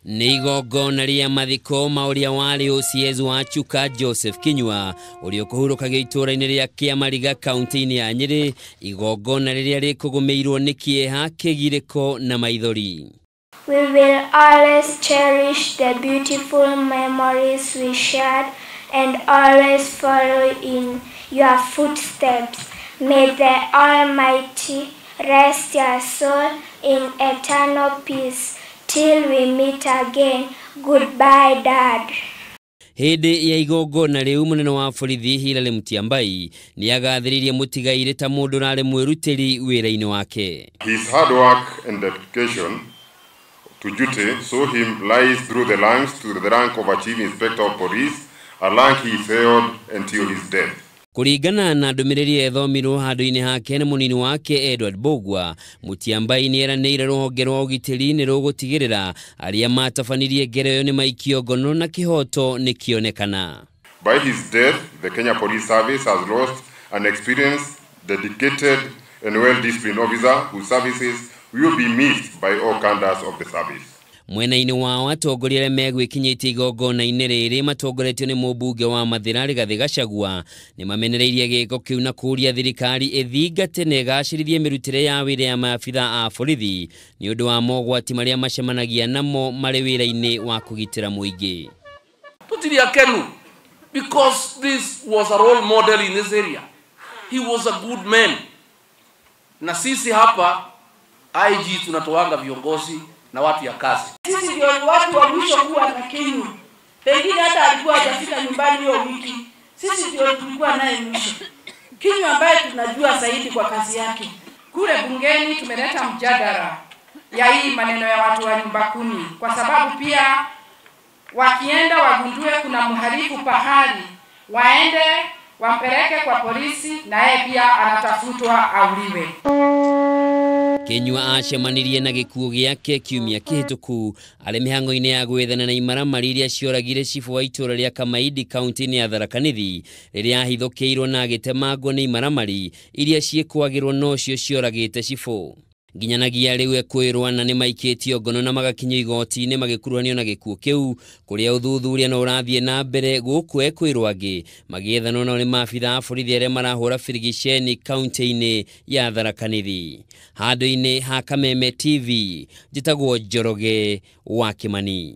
Nĩ igongona rĩa mathiko ma ũrĩa warĩ OCS wa Chuka Joseph Kinyua ũrĩa ũkũhurũkagio itũũra-inĩ rĩa Kĩamariga kaunti-inĩ ya Nyĩrĩ, igongona rĩrĩa rĩkũgũmĩirwo nĩ kĩeha, kĩgirĩko na maithori. We will always cherish the beautiful memories we shared and always follow in your footsteps. May the Almighty rest your soul in eternal peace. Till we meet again. Goodbye, Dad. Hĩndĩ ya igongona rĩu mũnene wa borithi Hilary Mutyambai nĩagathĩrĩirie mũtigairĩ ta mũndũ ũrarĩ mwĩrutĩri wĩra-inĩ wake. His hard work and dedication to duty saw him rise through the ranks to the rank of a Chief Inspector of Police, a rank he held until his death. Kũringana na ndũmĩrĩri ĩthomirwo handũ-inĩ hake nĩ mũnini wake Edward Mbugua, Mutyambai nĩeranĩire rũhonge rwa ũgitĩri nĩ rũgũtigĩrĩra arĩa matabanirie ngero ĩyo nĩ maikio ngono na kĩhoto nĩkĩonekana. By his death, the Kenya Police Service has lost an experienced, dedicated and well-disciplined officer whose services will be missed by all cadres of the service. Mwena-inĩ wao atongoria arĩa megwĩkinyĩtie igongona-inĩ rĩrĩ matongoretio nĩ mũmbunge wa Mathĩra Rigathĩ Gachagua nĩmamenereirie gĩko kĩu na kũũria thirikari ĩthingate na ĩgacĩrithie mĩrutĩre ya wĩra ya maabitha a borithi nĩ ũndũ wa mogwati marĩa macemanagia namo marĩ wĩra-inĩ wa kũgitĩra mũingĩ. Tũtirĩ akenu because this was a role model in this area. He was a good man. Na sisi hapa IG tunatoanga viongozi na watu ya kazi. Sisi ndio watu wa mwisho kuwa na Kinyua. Pengine hata alikuwa hajafika nyumbani hiyo wiki. Sisi ndio tulikuwa naye mwisho. Kinyua ambaye tunajua zaidi kwa kazi yake. Kule bungeni tumeleta mjadala ya hii maneno ya watu wa nyumba kumi, kwa sababu pia wakienda wagundue kuna mhalifu pahali, waende wampeleke kwa polisi na yeye pia anatafutwa auliwe. Kinyua acemanirie na gĩkuũ gĩake kiumia kĩhĩtũku arĩ mĩhang'o-inĩ ya gwethana na imaramari iria cioragire cibũ wa itũũra rĩa Kamaidi kaunti-inĩ ya Tharaka Nithi rĩrĩa ahithũkĩirwo na agĩtemangwo nĩ imaramari iria ciĩkwagĩrwo nocio cioragĩte cibũ. Nginyanagia rĩu ekwĩrwo na nĩmaikĩtio ngono na magakinyio igoti-inĩ magĩkuruhanio na gĩkuũ kĩu kũrĩa ũthuthuria no ũrathiĩ na mbere gũkũ ekwĩrwo angĩ magĩethanwo nao nĩ maabitha a borithi arĩa marahũra birigiceni kaunti-inĩ ya Tharaka Nithi. Handũ-inĩ ha Kameme TV njĩtagwo Njoroge wa Kĩmani.